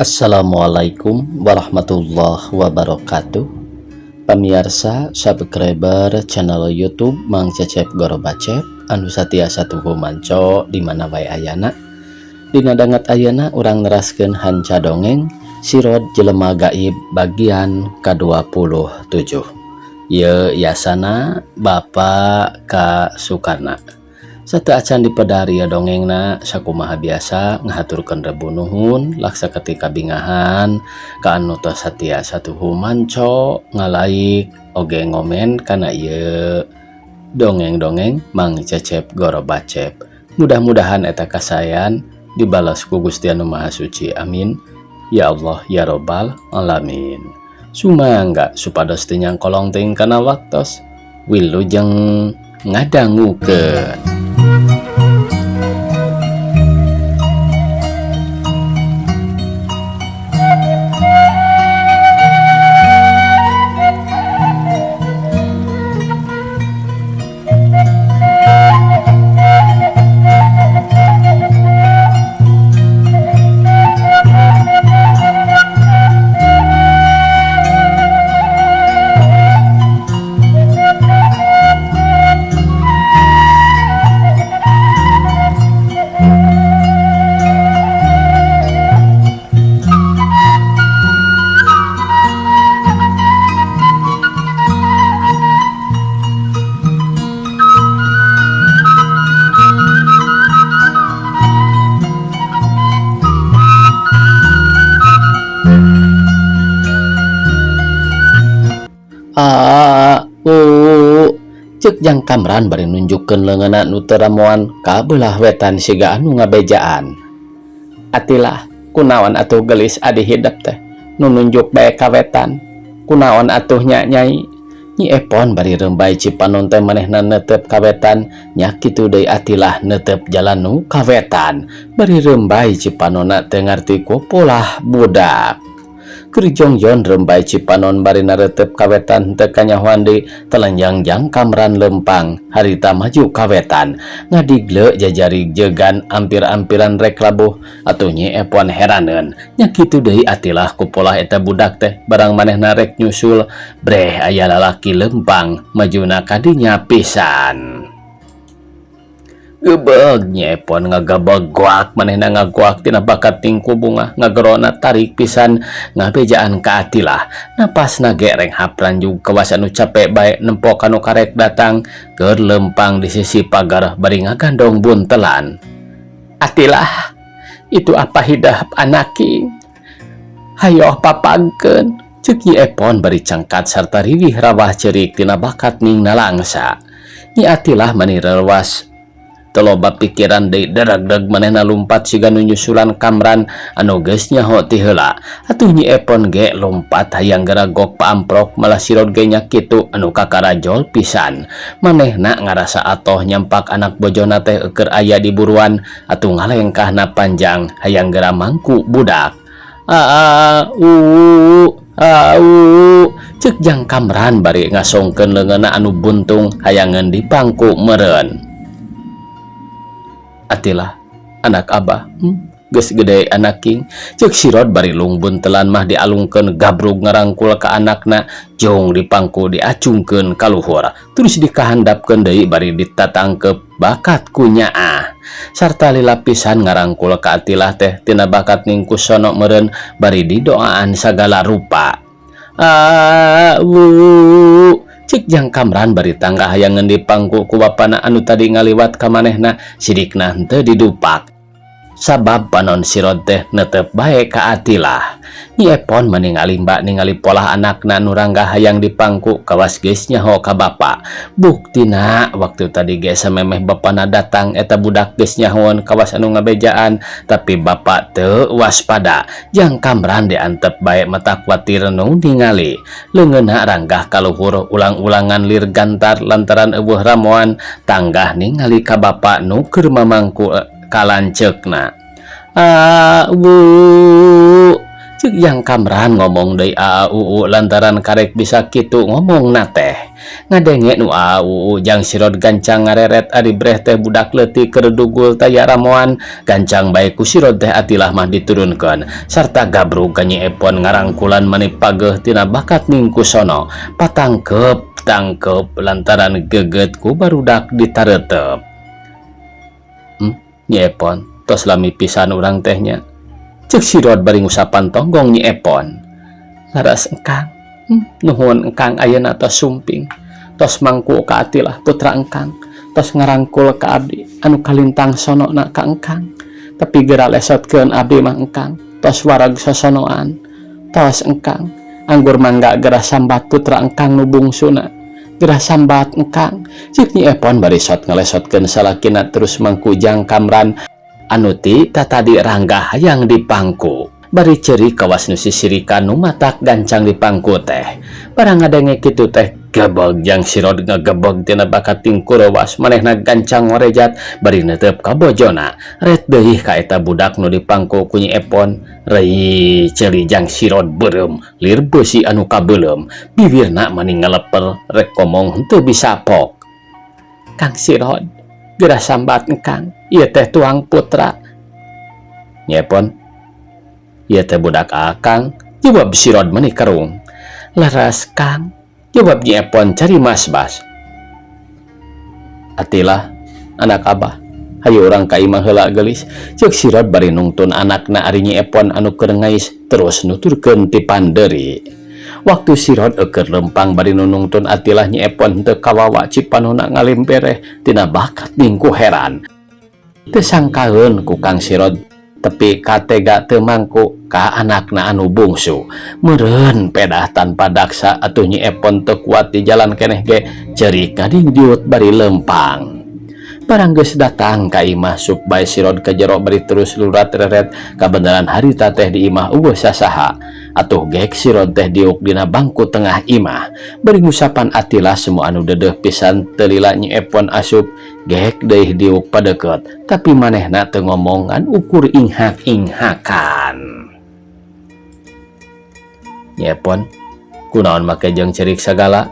Assalamualaikum warahmatullahi wabarakatuh. Pamiarsa subscriber channel YouTube Mang Cecep Gorobacep anu satiasa tuhu manco di mana wae ayana. Dina danget ayeuna urang neraskeun hanca dongeng Sirod Jelema Gaib bagian ka-27. Ieu yasana Bapak K Sukarna. Sateuacan dipedar ieu dongengna, sakumaha biasa ngahaturkeun rebu nuhun laksa ketika bingahan ka anu tos satiasa tuhu manco, ngalaik oge ngomen kana ieu dongeng-dongeng Mang Cecep Gorobacep. Mudah-mudahan eta kasaean dibalas ku Gusti Anu Maha Suci, amin ya Allah ya Robbal alamin. Sumangga supados teu nyangkolong teuing kana waktos, wilujeng ngadangukeun. A u cek Jang Kamran bari nunjukkeun leungeunna nu teu ramoan ka beulah wetan siga anu ngabejaan. Atilah, kunaon atuh geulis adi hidep teh nu nunjuk bae ka wetan. Kunaon atuh nya Nyai? Nyi Epon bari rembay cipanon teh manehna netep ka wetan, nya kitu deui Atilah netep jalan nu ka wetan. Bari rembay cipanonna teu ngarti ku polah budak. Keur jongjon rembay cipanon bari naretep ka wetan teu kanyahoan deui telanjang Jang Kamran lempang harita maju ka wetan ngadigle jajari jegan ampir-ampiran rek labuh atuh Nyi Epon heraneun nya kitu deui Atilah ku polah eta budak teh barang manehna rek nyusul breh aya lalaki lempang majuna kadinya pisan. Gebeg Nyi Epon ngagabeg goak manehna ngagoak tina bakat tingku bunga ngagerona tarik pisan ngabejaan ka Atilah napasna ge renghap ranjug kawas anu capek bae nempo kanu karek datang keur lempang di sisi pagar bari ngagandong buntelan. Atilah, itu apa hidap anaki? Hayo papagkeun ceuk Nyi Epon bari cangkat sarta riwih rawah ceurik tina bakat ning nalangsa. Nyi Atilah mani rewas Teloba pikiran deui dereg-dereg manehna lumpat siga nu nyusulan Kamran anu geus nyaho ti heula. Atuh Nyi Epon ge lumpat hayang geragok paamprok malah sirod ge nya kitu anu kakarajol pisan. Manehna ngarasa atoh nyampak anak bojona teh eueur aya di buruan atuh ngalengkahna panjang hayang gera mangku budak. A u a u ceuk Jang Kamran bari ngasongkeun leungeunna anu buntung hayangeun di pangku meureun. Atilah anak abah, geus gede anak king ceuk sirod bari lungbun telan mah dialungkeun gabrug ngarangkul ka anakna jong di pangku diacungkeun ka luhur terus dikahandapkeun deui bari ditatangkep bakat ku nyaah sarta lila pisan ngarangkul ka Atilah teh tina bakat ning ku sono meureun bari didoaan sagala rupa. A u cek Jang Kamran bari tangga hayangeun di pangku ku bapana anu tadi ngaliwat ka manehna sidikna henteu didupak sabab panon sirod teh netep bae ka Atilah. Nyi Epon mani ngalimba ningali polah anakna nu ranggah hayang di pangku kawas geus nyaho ka bapa. Buktina waktu tadi ge samemeh bapana datang eta budak geus nyahoan kawas anu ngabejaan tapi bapa teu waspada. Jang Kamran diantep bae mata kuatir nu ningali leungeunna ranggah kaluhur ulang-ulangan lir gantar lantaran eueuh ramoan tanggah ningali ka bapa nu keur mamangku kalanceukna. A u Cek Jang Kamran ngomong deui Aa Uu lantaran karek bisa kitu ngomongna teh. Ngadenge nu Aa Uu Jang Sirod gancang ngareret ari breh teh budak leutik keur dugul taya ramoan gancang bae ku Sirod teh Atilah mah diturunkeun sarta gabrug ka Nyi Epon ngarangkulan mani pageuh tina bakat ningku sono patangkeup tangkeup lantaran geget ku barudak ditareuteup. Nyi Epon tos lami pisan urang teh nya. Cek Sirod bari ngusapan tonggong Nyi Epon. Laras engkang, nuhun engkang ayeuna tos sumping. Tos mangku ka Atilah putra engkang. Tos ngarangkul ka abdi anu kalintang sonona ka engkang. Tapi geura lesotkeun abdi mah engkang. Tos wareg sosonoan. Tos engkang. Anggur mangga geura sambat putra engkang nu bungsuna. Geura sambat engkang. Cek Nyi Epon bari sot ngalesotkeun salakina terus mangku Jang Kamran anu ti tatadi ranggah hayang dipangku. Bari ceurik kawas nu sisirikan nu matak gancang dipangku teh. Barang ngadenge kitu teh gebeg Jang Sirod ngagebeg tina bakat tingkurewas manehna gancang ngorejat bari neuteup ka bojona. Ret deui ka eta budak nu dipangku ku Nyi Epon. Rei ceuli Jang Sirod beureum lir beusi anu kabeuleum biwirna mani ngaleper rek ngomong henteu bisa pok. Kang Sirod geura sambat engkang ieu teh tuang putra. Nyi Epon ieu teh budak akang jawab Sirod mani kerung. Leres Kang jawab Nyi Epon cari mas-bas. Atilah anak abah hayu urang ka imah heula geulis. Ceuk Sirod bari nungtun anakna ari Nyi Epon anu keur ngais terus nuturkeun ti pandeuri. Waktu Sirod eukeun lempang bari nu nungtun Atilah Nyi Epon teu kawawa cipanona ngalimpereh tina bakat ningku heran. Teu sangkaeun ku Kang Sirod tepi katega teu mangku ka anakna anu bungsu. Meureun pedah tanpa daksa atuh Nyi Epon teu kuat di jalan keneh ge ceurik ngadingdiut bari lempang. Barang geus datang ka imah sup bae Sirod ka jero bari terus lurat reret kabeneran harita teh di imah eueuh sasaha. Atuh gek Sirod teh diuk dina bangku tengah imah. Bari ngusapan Atilah semua anu dedeuh pisan teu lila Nyi Epon asup gek deui diuk padeukeut tapi manehna teu ngomong ngan ukur inghak-inghakan. Nyi Epon kunaon make jeung ceurik sagala?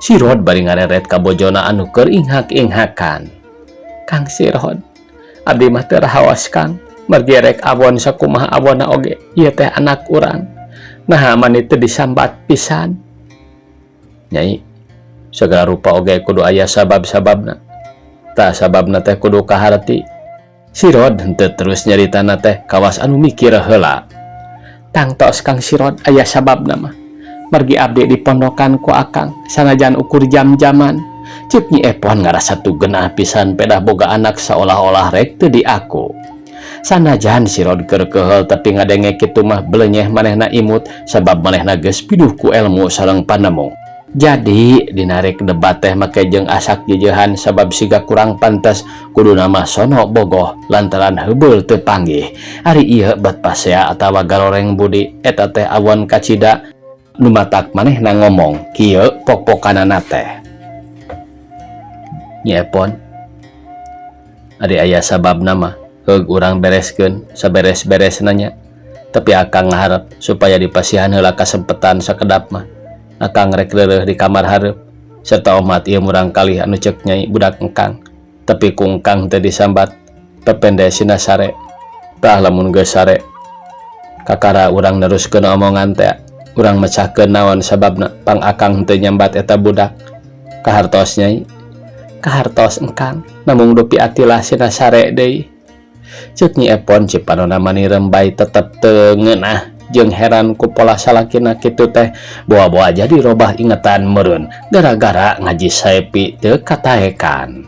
Sirod bari ngareret ka bojona anu keur inghak-inghakan. Kang Sirod, abdi mah teu rahaos Kang, margi rek awon sakumaha awonna oge, ieu teh anak urang. Naha mani teu disambat pisan. Nyai, sagala rupa oge kudu aya sabab-sababna. Tah sababna teh kudu kaharti. Sirod henteu terus nyaritana teh kawas anu mikir heula. Tangtos Kang Sirod aya sababna mah. Margi abdi dipondokan ku akang sanajan ukur jam-jaman. Ceuk Nyi Epon ngarasa tu genah pisan pedah boga anak seolah-olah rek teu diaku. Sanajan Sirod keur keheul tapi ngadenge kitu mah belenyeh manehna imut sabab manehna geus piduh ku elmu sareng panemu. Jadi dinarik debat teh make jeung asak jejeuhan sabab siga kurang pantes kuduna mah sono bogoh lantaran heubeul teu panggih. Ari ieu bet pasea atawa garoreng budi eta teh awon kacida nu matak manehna ngomong kieu pok-pokanana teh. Nyi Epon ari aya sababna mah heug urang bereskeun saberes-beres nanya. Tapi akang ngaharep supaya dipasihan heula kasempetan sakedap mah. Akang rek reureuh di kamar hareup serta omat ieu murang kalih anu ceuk nyai budak engkang. Tapi ku engkang teu disambat pepende sina sare. Tah lamun geus sare kakara urang neruskeun omongan teh urang mecahkeun naon sababna pang akang teu nyambat eta budak. Kahartos nyai, kahartos engkang namung dupi Atilah sina sare deui. Ceuk Nyi Epon cipanona mani rembay tetep teu ngeunah jeung heran ku pola salakina kitu teh boa-boa jadi robah ingetan meureun gara-gara ngaji Saepi teu kataekan.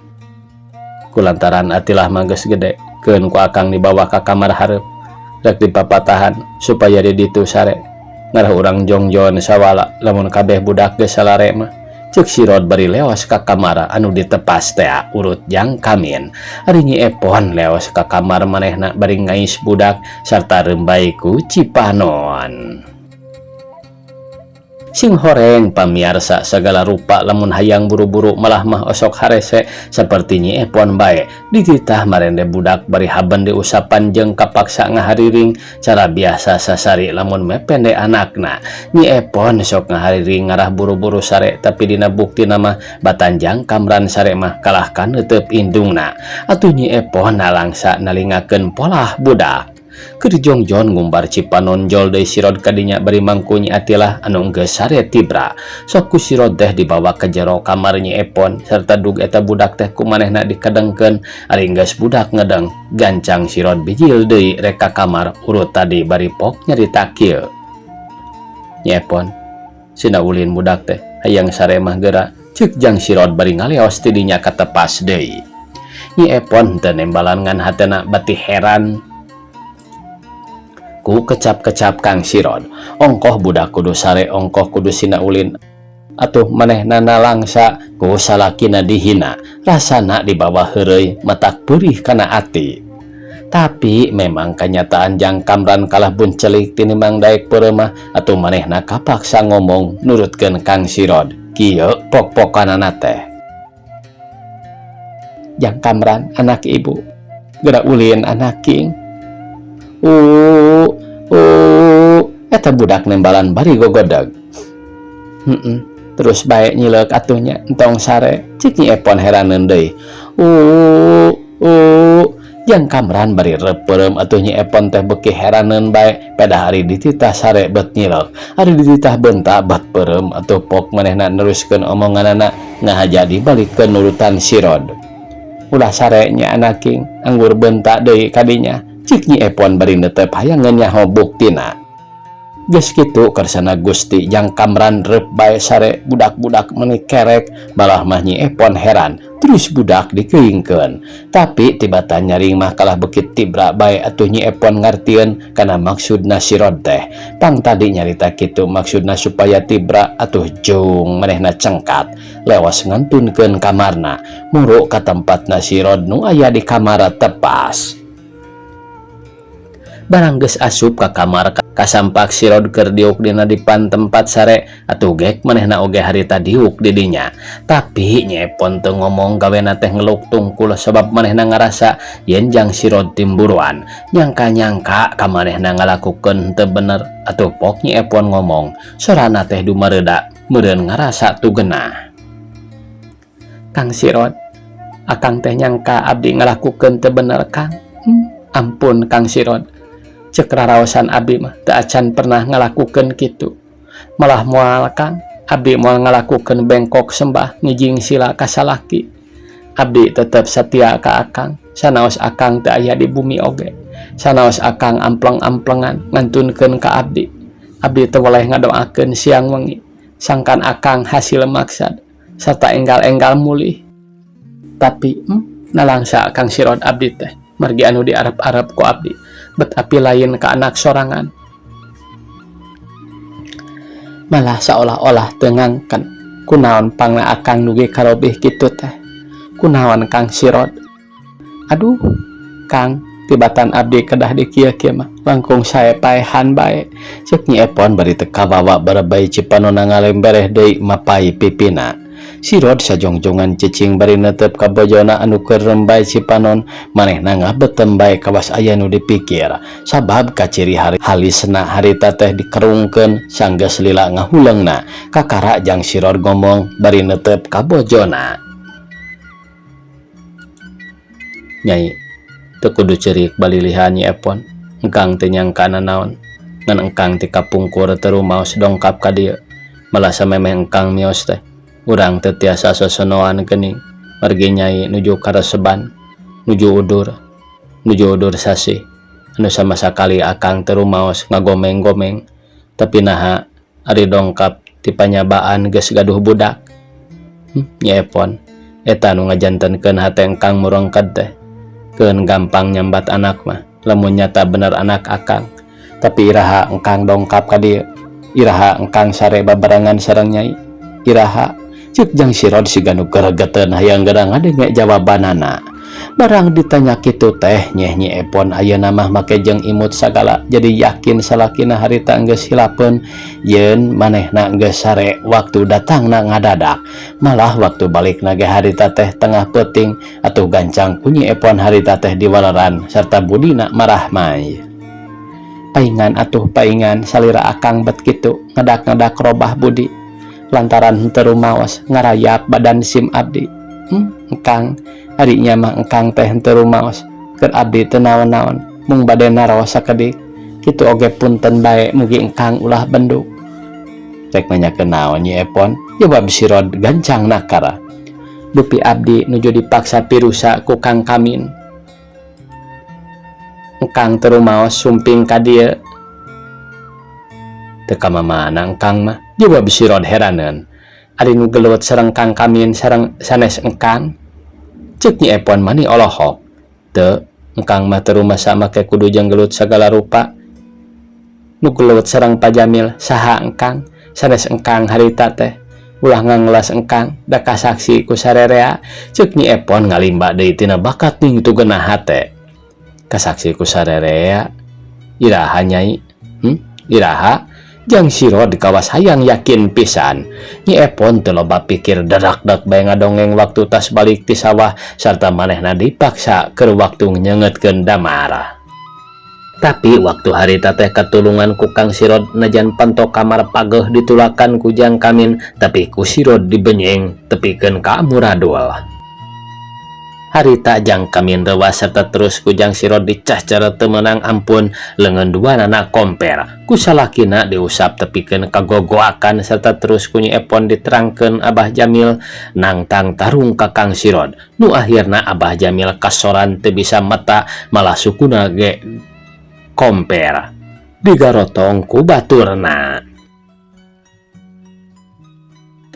Kulantaran Atilah mah geus gede keun ku akang dibawa ka kamar hareup rek dipapatahan supaya di ditu sare. Ngarah urang jongjon sawala lamun kabeh budak geus salare mah. Ceuk Sirod bari leos ka kamar anu ditepas teh urut jang kamin. Ari Nyi Epon leos ka kamar manehna bari ngais budak sarta rembay ku cipanon. Sing horeng pamiarsa, sagala rupa lamun hayang buru-buru malah mah osok harese saperti Nyi Epon bae. Dititah marende budak bari haben diusapan jeung kapaksa ngahariring, cara biasa sasari lamun mepende anakna. Nyi Epon sok ngahariring ngarah buru-buru sare, tapi dina buktina mah batan Jang Kamran sare mah kalahkan neuteup indungna. Atuh Nyi Epon nalangsa nalingakeun polah budak. Keur jongjon ngumbar cipanon jol deui sirod kadinya bari mangku Nyi Atilah anu geus sare tibra. Sok ku sirod teh dibawa ke jero kamar Nyi Epon serta dug eta budak teh ku manehna dikadengkeun. Ari geus budak ngedeng, gancang sirod bijil deui rek ka kamar urut tadi bari pok nyarita kieu. Nyi Epon, sina ulin budak teh hayang sare mah geura, ceuk Jang Sirod bari ngaleos ti dinya katepas deui. Nyi Epon teu nembalan ngan hatena bati heran ku kecap-kecap Kang Sirod. Ongkoh budak kudu sare, ongkoh kudu sina ulin, atuh manehna nalangsa ku salakina dihina, rasana di bawah heureuy matak perih kana ati. Tapi memang kenyataan Jang Kamran kalah buncelik tinimbang daek peureuh, atuh manehna kapaksa ngomong nurutkeun Kang Sirod. Kieu pok-pokanana teh. Jang Kamran anak ibu, geura ulin anak king. Eta budak nembalan bari gogodeg. Terus bae nyileuk atuh nya, entong sare, cik Nyi Epon heraneun deui. Jang Kamran bari reup peureum, atuh Nyi Epon teh beuki heraneun bae, pedah ari dititah sare bet nyileuk, ari dititah bentak bet peureum. Atuh pok manehna neruskeun omonganana ngahaja dibalikeun nurutan Sirod. Ulah sare nya anak king, anggur bentak deui kadinya, cik Nyi Epon bari neuteup hayang nyaho buktina. Geus kitu kersana Gusti Jang Kamran reup bae sare, budak-budak meuni kerek, malah mah Nyi Epon heran, terus budak dikeingkeun. Tapi tibatan nyaring mah kalah beuki tibra bae, atuh Nyi Epon ngartieun kana maksudna Sirod teh. Pang tadi nyarita kitu maksudna supaya tibra, atuh jung manehna cengkat lewas ngantunkeun kamarna muru ka tempatna Sirod nu aya di kamar tepas. Barang geus asup ka kamar, kasampak Sirod keur diuk dina dipan tempat sare, atuh gek manehna oge harita diuk di dinya. Tapi Nyi Epon teu ngomong, gawena teh ngeluk tungkul sabab manehna ngarasa yen Jang Sirod timburuan, nyangka-nyangka ka manehna ngalakukeun teu bener. Atuh pok Nyi Epon ngomong, sorana teh dumareuda meureun ngarasa tugenah. Kang Sirod, akang teh nyangka abdi ngalakukeun teu bener, Kang. Ampun Kang Sirod, cek raraosan abdi mah teu acan pernah ngalakukeun kitu. Malah moal Kang, abdi moal ngalakukeun bengkok sembah ngijing sila ka salaki. Abdi tetep setia ka akang, sanaos akang teu aya di bumi oge. Sanaos akang ampleng-amplengan ngantunkeun ka abdi. Abdi teu weleh ngadoakeun siang wengi, sangkan akang hasil maksad sarta enggal-enggal mulih. Tapi nalangsa Kang Sirod abdi teh, margi anu diarep-arep ku abdi bet api lain ka anak sorangan. Malah seolah-olah teu ngangken. Kunaon pangna akang dugi karobih kitu teh? Kunaon Kang Sirod? Aduh, Kang, tibatan abdi kedah di kieu-kieu mah langkung sae paehan bae. Cek Nyi Epon bari teu kawawa barebay cipanona ngalembereh deui mapai pipina. Sirod sajongjongan cicing bari neuteup ka bojona anu keur rembay cipanon, manehna ngabetem bae kawas aya nu dipikir. Sabab kaciri hari halisna harita teh dikerungkeun sanggeus lila ngahuleungna. Kakara Jang Sirod ngomong bari neuteup ka bojona. Nyai, teu kudu ceurik balilihan Nyi Epon, engkang teu nyangka nanaon, ngan engkang ti kapungkur teu rumaos dongkap ka dieu. Malah samemeh engkang mios teh urang teu tiasa sosonoan geuning, margi nyai nuju kareseban, nuju udur sasih anu sama sakali akang teu rumaos ngagomeng-gomeng. Tapi naha ari dongkap ti panyabaan geus gaduh budak? Nyi Epon, eta nu ngajantenkeun hate engkang murengked teh. Keun gampang nyambat anak mah lamun nyata bener anak akang. Tapi iraha engkang dongkap ka dieu? Iraha engkang sare babarengan sareng nyai? Iraha? Cek Jang Sirod siga nu geregeteun hayang geura ngadenge jawabanana. Barang ditanya kitu teh nyeh Nyi Epon ayeuna mah make jeung imut sagala jadi yakin salakina harita geus hilapeun yeun manehna geus sare waktu datangna ngadadak, malah waktu balikna ge harita teh tengah peuting. Atuh gancang ku Nyi Epon harita teh diwaleran sarta budina marahmai. Paingan atuh, paingan salira akang bet kitu ngadak-ngadak robah budi lantaran henteu rumaos ngarayap badan sim abdi. Engkang, ari nya mah engkang teh henteu rumaos keur abdi teu naon-naon, mung bade naros sakedik kitu oge punten bae, mugi engkang ulah bendu. Rek nanyakeun naon, Nyi Epon? Jawab Sirod gancang nakara. Dupi abdi nuju dipaksa pirusa ku Kang Kamin, engkang teu rumaos sumping ka dieu. Teu ka mamana engkang mah? Jawab Sirod heraneun. Ari nu gelut sareng Kang Kamin sareng sanes engkang? Ceuk Nyi Epon mani olohok. Teu, engkang mah teu rumasa make kudu jeung gelut sagala rupa. Nu gelut sareng Pa Jamil saha engkang? Sanes engkang harita teh? Ulah nganggelas engkang, da kasaksi ku sarerea. Ceuk Nyi Epon ngalimba deui tina bakat ning teu genah hate. Kasaksi ku sarerea? Iraha, Nyai? Iraha? Jang Sirod kawas hayang yakin pisan. Nyi Epon teu loba pikir, dadak-dak bae ngadongeng waktu tas balik ti sawah sarta manehna dipaksa keur waktu nyeungeutkeun damar. Tapi waktu harita teh katulungan ku Kang Sirod, najan panto kamar pageh ditulakan ku Jang Kamin, tapi ku Sirod dibenyeng tepikeun ka amuradul. Harita Jang Kamin rewas serta terus ku Jang Sirod dicah cara teu meunang ampun, leungeun duanana komper. Ku salakina diusap tepikeun kagogoakan serta terus ku Nyi Epon diterangkeun Abah Jamil nangtang tarung ka Kang Sirod. Nu akhirna Abah Jamil kasoran teu bisa meta, malah sukuna ge komper digarotong ku baturna.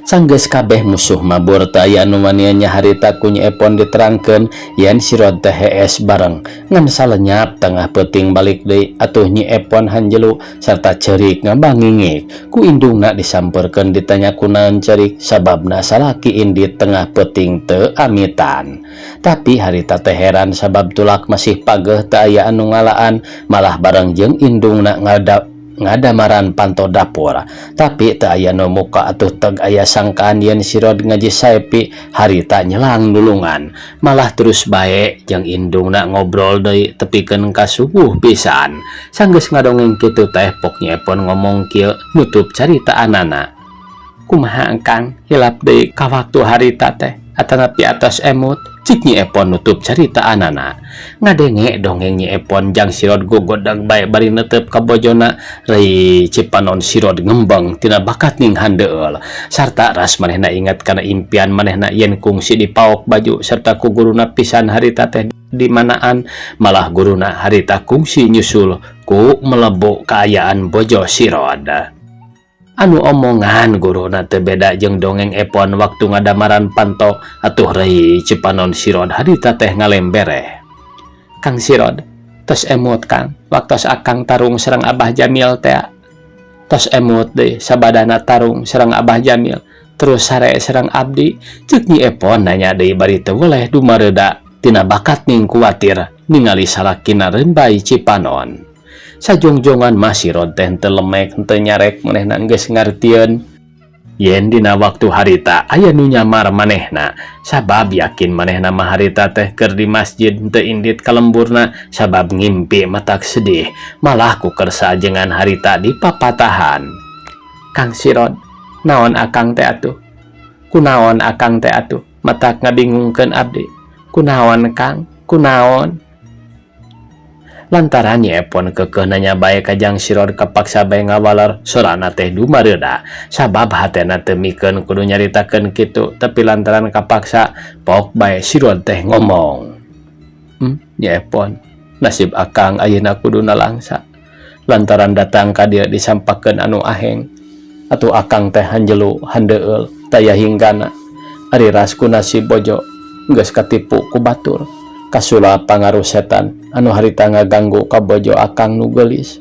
Sanggeus kabeh musuh mabur, teu aya anu wanian nya harita ku Nyi Epon diterangkeun yen Sirod teh hees bareng ngan salenyap tengah peuting balik deui. Atuh Nyi Epon hanjelu sarta ceurik ngabangingik. Ku indungna disampeurkeun, ditanya kunaon ceurik, sababna salaki indit tengah peuting teu amitan. Tapi harita teh heran sabab tulak masih pageh teu aya anu ngalaan, malah bareng jeung indungna ngadamaran panto dapur tapi teu aya nu muka. Atuh teg aya sangkaan yen Sirod ngaji Saepi harita nyelang nulungan, malah terus bae jeung indungna ngobrol deui tepikeun ka subuh pisan. Sanggeus ngadongeng kitu teh pok Nyi Epon ngomong kieu nutup caritaanana. Kumaha engkang, hilap deui ka waktu harita teh atanapi atos emut? Cik Nyi Epon nutup caritaanana. Ngadenge dongeng Nyi Epon, Jang Sirod gogodag bae bari netep ka bojona. Rei cipanon Sirod ngembang tina bakat ning handeueul sarta ras manehna ingat kana impian manehna yen kungsi dipaok baju serta ku guruna pisan harita teh di manaan, malah guruna harita kungsi nyusul ku melebu kaayaan bojo Sirod. Anu omongan guruna teu beda jeung dongeng Epon waktu ngadamaran panto. Atuh rei cipanon Sirod harita teh ngalembereh. Kang Sirod, tos emut Kang waktos akang tarung sareng Abah Jamil teh? Tos emut deui sabadana tarung sareng Abah Jamil terus sare sareng abdi? Ceuk Nyi Epon nanya deui bari teu weleh dumareuda tina bakat ning kuatir ningali salakina rembay cipanon. Sajongjongan mah Sirod teh henteu lemek henteu nyarek, manehna geus ngartieun yen dina waktu harita aya nu nyamar manehna, sabab yakin manehna mah harita teh keur di masjid henteu indit ka lemburna sabab ngimpi matak sedih, malah ku kersa ajengan harita dipapatahan. Kang Sirod, naon akang teh atuh? Kunaon akang teh atuh matak ngabingungkeun abdi? Kunaon, Kang? Kunaon? Lantaran Nyi Epon keukeuh nanya bae ka Jang Sirod, kapaksa bae ngawaler. Sorana teh dumareuda sabab hatena teu mikeun kudu nyaritakeun kitu, tapi lantaran kapaksa pok bae Sirod teh ngomong. Nyi Epon, nasib akang ayeuna kudu nalangsa lantaran datang ka dieu disampakeun anu aheng. Atuh akang teh hanjelu handeueul taya hinggana. Ari ras ku nasib bojo geus katipu ku batur, kasulap pangaruh setan anu harita ngaganggu ka bojo akang nu geulis.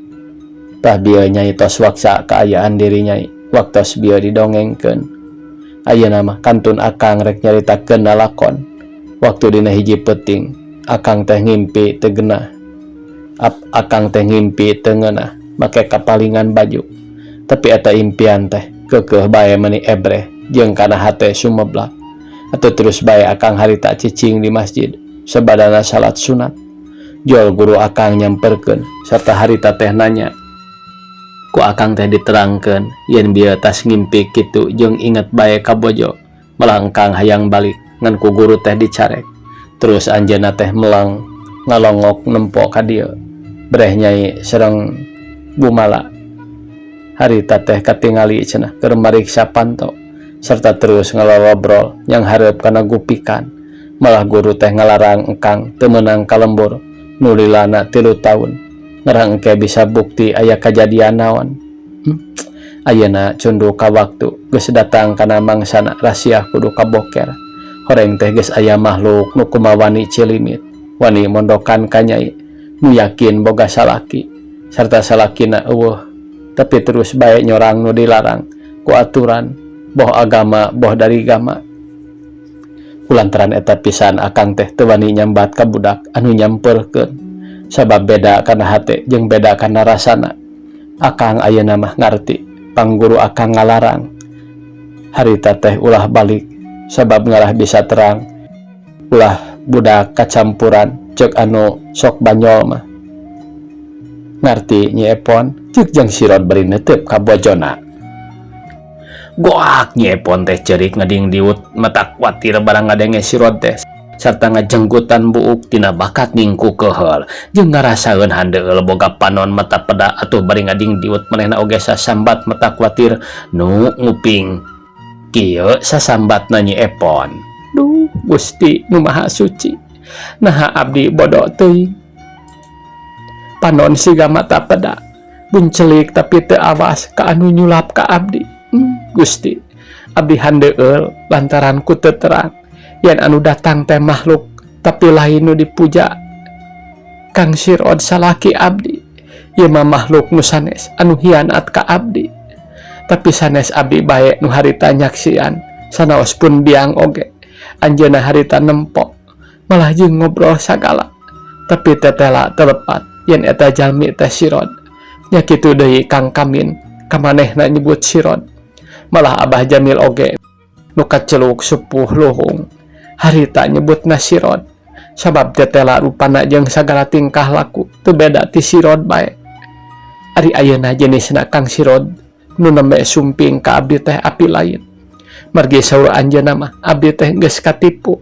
Tah bieu, Nyai, tos waksa kaayaan diri Nyai waktos bieu didongengkeun. Ayeuna mah kantun akang rek nyaritakeun lalakon. Waktu dina hiji peuting akang teh ngimpi teu genah. Akang teh ngimpi teu ngeunah make kapalingan baju. Tapi eta impian teh keukeuh bae meuni ebreh jeung kana hate sumeblak. Atuh terus bae akang harita cicing di masjid sabadana salat sunat. Jol guru akang nyamperkeun sarta harita teh nanya. Ku akang teh diterangkeun yen bieu tas ngimpi kitu jeung inget bae ka bojo. Malah engkang hayang balik ngan ku guru teh dicarek. Terus anjeunna teh melang ngalongok nempo ka dieu. Breh nyai sareng bumala. Harita teh katingali cenah keur mariksa panto serta terus ngalolobrol yang hareup kana gupikan. Malah guru teh ngalarang engkang teu meunang ka lembur nu lilana 3 taun. Ngarang engke bisa bukti aya kajadian naon. Ayeuna cunduk ka waktu geus datang kana mangsana rasiah kudu kaboker. Horeng teh geus aya makhluk nu kumawani cilimit, wani mondokan ka nyai, nu yakin boga salaki sarta salakina eueuh, tapi terus bae nyorang nu dilarang ku aturan boh agama boh dari gama. Kulantaran eta pisan akang teh teu wani nyambat ka budak anu nyamperkeun. Sabab beda kana hate jeung beda kana rasana. Akang ayeuna mah ngarti pangguru akang ngalarang. Harita teh ulah balik sabab ngarah bisa terang. Ulah budak kacampuran ceuk anu sok banyol mah. Ngarti Nyi Epon ceuk Jang Sirot bari neuteup ka bojona. Goak Nyi Epon teh ceurik ngading diut mata kuatir barang ngadenge Sirot teh sarta ngajenggutan buuk tina bakat ningku keuheul jeung ngarasaeun handeueul boga panon mata peda atuh bari ngading diut manehna oge sasambat mata kuatir nu nguping kieu sasambatna Nyi Epon. Duh Gusti nu Maha Suci, naha abdi bodoh teuing. Panon siga mata peda buncelik tapi teu awas ka anu nyulap ka abdi. Gusti abdi handeueul lantaran ku teu terang yen anu datang teh makhluk tapi lain nu dipuja. Kang Sirod salaki abdi ieu mah makhluk nu sanes anu hianat ka abdi. Tapi sanes abdi bae nu harita nyaksian sanaos pun biang oge anjeunna harita nempo malah jeung ngobrol sagala. Tapi tetela telepat yen eta jalmi teh Sirod. Nya kitu deui Kang Kamin kamanehna nyebut Sirod. Malah Abah Jamil oge nu kaceluk sepuh luhung harita nyebutna Sirod. Sabab tetela rupana jeung sagala tingkah laku teu beda ti Sirod bae. Ari ayeuna jenisna Kang Sirod nu nembe sumping ka abdi teh api lain. Margi saur anjeunna mah abdi teh geus katipu.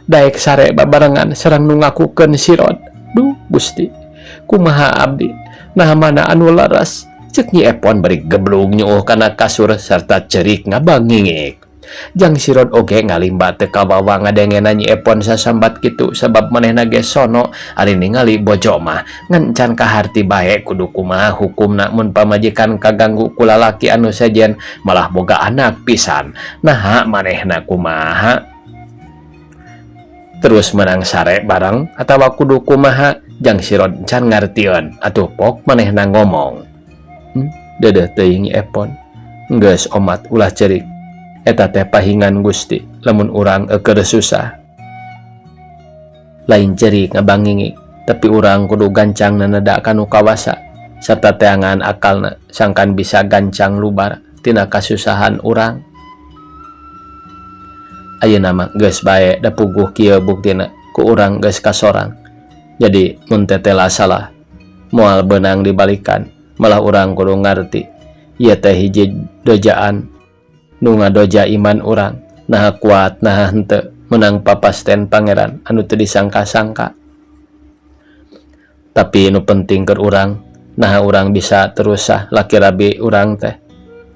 Daek sare babarengan sareng nu ngakukeun Sirod. Duh Gusti, kumaha abdi? Nah mana anu leres? Ceuk Nyi Epon bari geblug nyuuh kana kasur sarta cerik ngabangingik. Jang Sirod oge ngalimba teu kawawa ngadengena Nyi Epon sasambat kitu sabab manehna ge sono ari ningali bojo mah ngan can kaharti bae kudu kumaha hukumna mun pamajikan kaganggu ku lalaki anu sejen malah boga anak pisan. Naha manehna kumaha? Terus menang sare bareng atawa kudu kumaha? Jang Sirod can ngartieun atuh pok manehna ngomong. Dedeh teuing Nyi Epon. Geus omat ulah cerik. Eta teh pahingan Gusti lamun urang eueuh susah. Lain cerik ngabangingik, tapi urang kudu gancang naneda kanu kawasa serta teangan akalna sangkan bisa gancang lubar tina kasusahan urang. Ayeuna mah geus bae da puguh kieu buktina ku urang geus kasorang. Jadi mun tetela salah moal beunang dibalikan, malah urang kudu ngarti ieu teh hiji dojaan nu ngadoja iman urang, naha kuat naha henteu menang papasten pangeran anu teu disangka-sangka. Tapi nu penting keur urang naha urang bisa terus sah laki rabi urang teh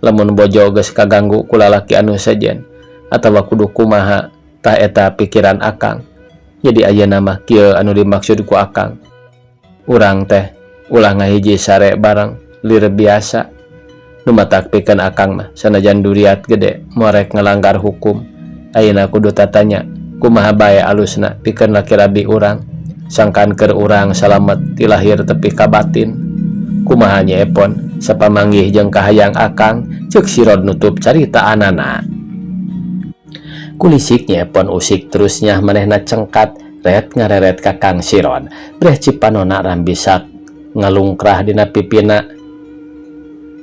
lamun bojo geus kaganggu ku lalaki anu sejen atawa kudu kumaha tah eta pikiran akang. Jadi ayeuna mah kieu anu dimaksud ku akang, urang teh ulah ngahiji sare bareng lir biasa. Nu matak pikeun akang mah sanajan duriat gede morek ngalanggar hukum. Ayeuna kudu tatanya kumaha bae alusna pikeun laki rabi urang sangkan keur urang salamet ti lahir tepi ka batin. Kumaha Nyi Epon sapamanggih jeung kahayang akang, ceuk Sirod nutup carita anana. Kulisik Nyi Epon usik terus nyah manehna cengkat ret ngareret ka Kang Sirod. Breh cipanona rambisak ngalungkrah dina pipina.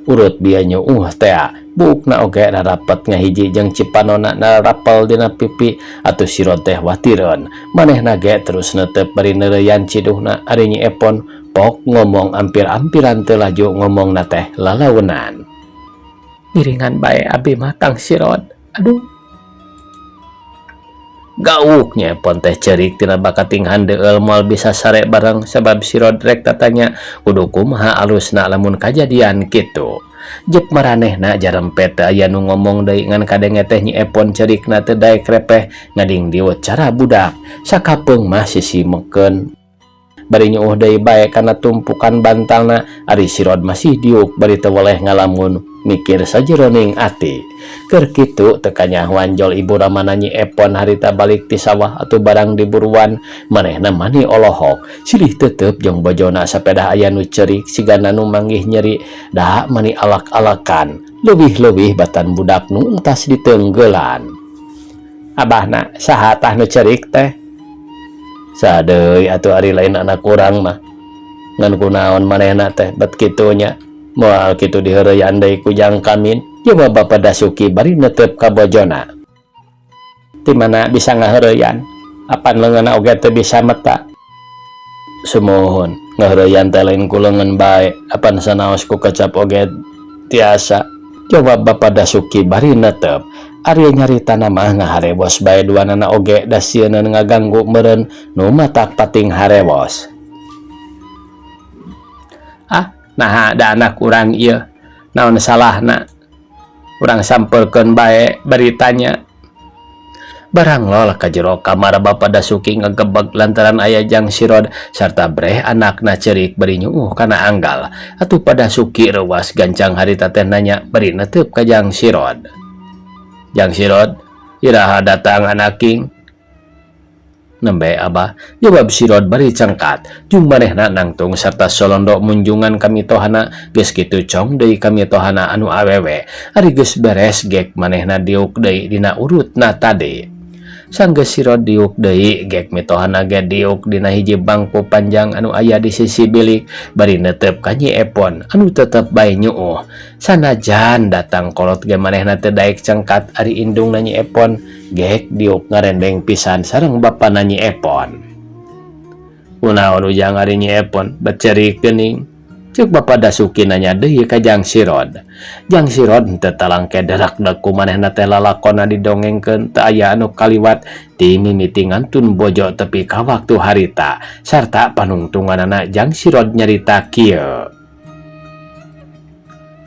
Urut bia nyuuh tea. Buukna oge rarapet ngahiji jeung cipanona narapel dina pipi atuh Sirod teh watireun. Manehna ge terus neuteup bari neureuyan ciduhna ari Nyi Epon pok ngomong ampir-ampiran teu laju ngomongna teh lalaunan. Ngiringan bae abi mah Kang Sirod. Aduh. Gauk Nyi Epon teh ceurik tina bakating handeueul moal bisa sare bareng sabab Sirod rek tatanya kudu kumaha alusna lamun kajadian kitu. Jep maranehna jarempet teu aya nu ngomong deui ngan kadenge teh Nyi Epon ceurikna teu daek repeh ngadingdiut cara budak. Sakapeung mah sisimekeun bari nyuuh deui bae kana tumpukan bantalna ari Sirod masih diuk bari teu weleh ngalamun mikir sajeroning ati. Keur kitu teu kanyahoan jol ibu ramana Nyi Epon harita balik ti sawah atuh barang diburuan manehna mani olohok silih tetep jeung bojona sapedah aya nu ceurik sigana nu manggih nyeri da mani alak-alakan leuwih-leuwih batan budak nu entas diteunggeulan. Abahna saha tah nu ceurik teh? Saha deui atuh ari lain anak urang mah. Ngan kunaon manehna teh bet kitu nya. Moal kitu diheureuyan deui ku Jang Kamin, jawab Bapa Dasuki bari neuteup ka bojona. Ti mana bisa ngaheureyan? Apan leungeunna oge teu bisa meta. Sumuhun, ngaheureyan teh lain ku leungeun bae, apan sanaos ku kecap oge tiasa, jawab Bapa Dasuki bari neuteup. Ari nyaritana mah ngaharewos bae duanana oge da sieun ngaganggu meureun nu matak pating harewos. Ah, naha da anak urang ieu, naon salahna? Urang sampeurkeun bae beritanya. Barang lol ka jero kamar Bapa Dasuki ngagebeg lantaran aya Jang Sirod sarta breh anakna ceurik bari nyuuh kana anggal. Atuh Pa Dasuki reuwas gancang harita teh nanya bari neteup ka Jang Sirod. Jang Sirod, iraha datang anak king? Nembe abah, jawab Sirod bari cengkat. Jung manehna nangtung sarta solondo munjungan ka mitohana, geus kitu cong deui ka mitohana anu awewe. Ari geus beres gek manehna diuk deui dina urutna tadi. Sanggeus Sirod diuk deui gek mitohana ge diuk dina hiji bangku panjang anu aya di sisi bilik bari neuteup ka Nyi Epon anu tetep bae nyuuh. Sanajan datang kolot ge manehna teu daek cengkat ari indungna Nyi Epon gek diuk ngarendeng pisan sareng bapana Nyi Epon. Kunaon ujang ari Nyi Epon bet ceurik geuning? Ceuk Bapa Dasuki nanya deui ka Jang Sirod. Jang Sirod teu talangke derak-dek ku manehna teh lalakonna didongengkeun teu aya anu kaliwat ti mimiti ngantun bojo tepi ka waktu harita sarta panungtunganana Jang Sirod nyarita kieu.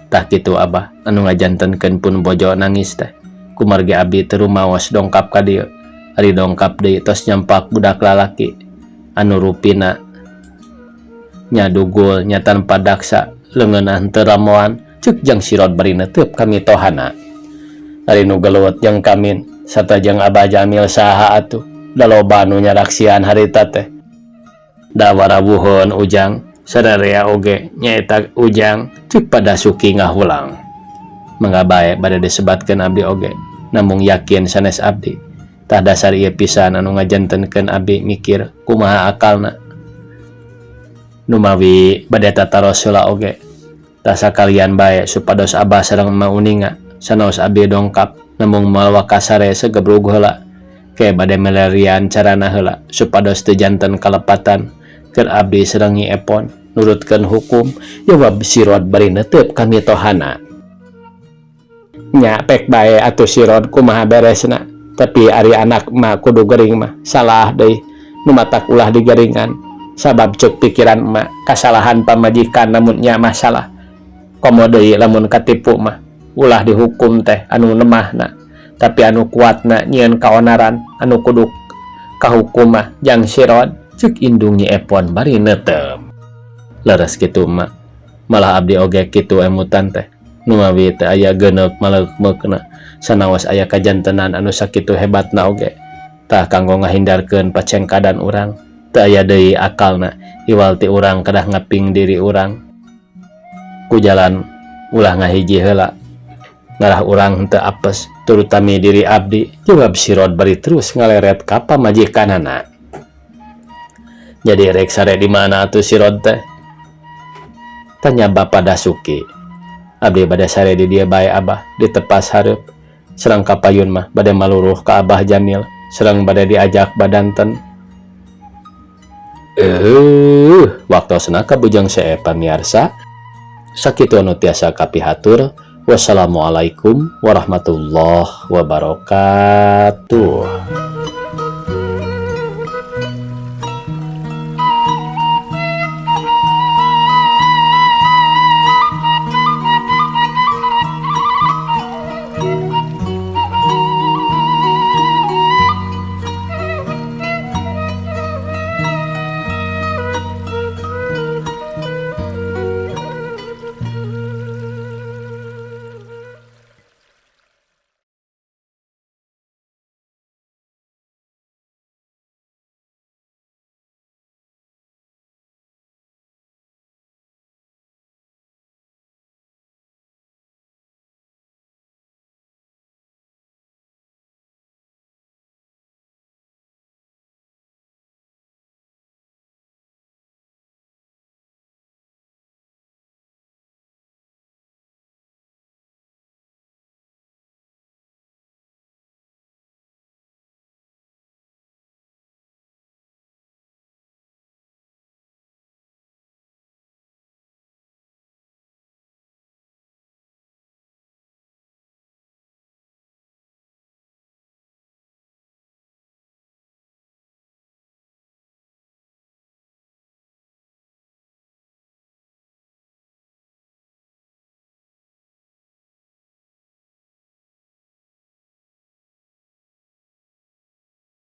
Tah kitu abah anu ngajantenkeun pun bojo nangis teh. Kumargi abdi teu rumaos dongkap ka dieu. Ari dongkap deui tos nyampak budak lalaki anu rupina nya dugul nya tanpa daksa leungeunna henteu ramoan ceuk Jang Sirod bari neuteup ka mitohana. Ari nu gelut jeung Kamin sarta jeung Abah Jamil saha atuh da loba nu nyaraksian harita teh. Da warawuheun ujang sararea oge nyaeta ujang ceuk Pa Dasuki ngahulang. Mangga bae bade disebatkeun abdi oge namung yakin sanes abdi. Tah dasar ieu pisan anu ngajantenkeun abdi mikir kumaha akalna. Numawi bade tataros heula oge tah sakalian bae supados abah sareng emak uninga sanaos abdi dongkap namung moal wakasare segebrug heula ke bade melerian carana heula supados teu janten kalepatan keur abdi sareng Nyi Epon nurutkeun hukum jawab Sirod bari neuteup ka mitohana. Nya pek bae atuh Sirod kumaha beresna tapi ari anak emak kudu gering mah salah deui nu matak ulah digaringan. Sabab ceuk pikiran emak kasalahan pamajikan lamun nya masalah komo deui lamun katipu mah ulah dihukum teh anu lemahna tapi anu kuatna nyieun kaonaran anu kudu kahukum mah Jang Sirod ceuk indung Nyi Epon bari neuteup. Leres kitu emak malah abdi oge kitu emutan teh numawi teh aya geuneuk maleukmeukna sanaos aya kajantenan anu sakitu hebatna oge tah kanggo ngahindarkeun pacengkadan urang teu aya deui akalna iwal ti urang kedah ngaping diri urang ku jalan ulah ngahiji heula Ngarah urang henteu apes, terutami diri abdi, jawab si Rod bari terus ngaleret ka pamajikanana. Jadi rek sare di mana atuh si Rod teh? Tanya Bapak Dasuki. Abdi bade sare di dieu bae, Abah, di tepas hareup. Sareng kapayun mah bade maluruh ka Abah Jamil, sareng bade diajak badanten. Waktosna ka Bujang Seep, pamiarsa. Sakitu anu tiasa kapihatur. Wassalamualaikum warahmatullahi wabarakatuh.